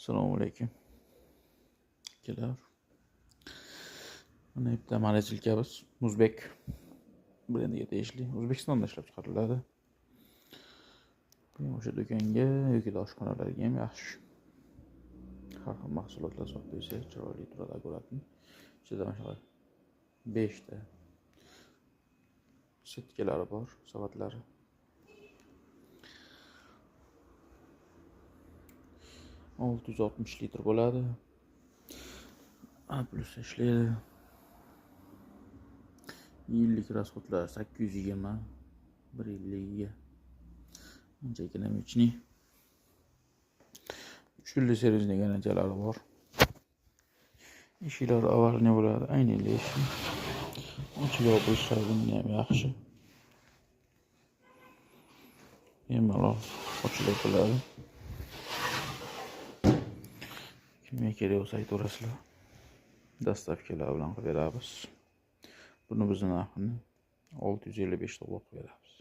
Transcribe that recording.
Assalomu alaykum. Akalar. Mana bitta морозилка miz Muzbek brendiga tegishli. O'zbekistonda ishlab chiqariladi. Bu o'sha do'konga yoki oshxonalarga ham yaxshi. Har xil mahsulotlar solib qo'ysa chiroyli turadi, akkuratni. Ichida mana shunaqa 5 ta setkalari bor, savatlari. 660 litr bo'ladi. A plus ishlaydi. Yillik расходlar 820 bir yilligiga. Ancha ekonomichniy. 3 yillik servisning garantiyalari bor. Eshiklar avarniy bo'ladi, aynali eshik. Ochib yopilishlari bunda ham yaxshi. Bemalol ochilib yopiladi. Kimga kerak bo'lsa aytaverasizlar. Dastavkalar bilan qilib beramiz. Buni biz narxini 655 dollar qilib beramiz.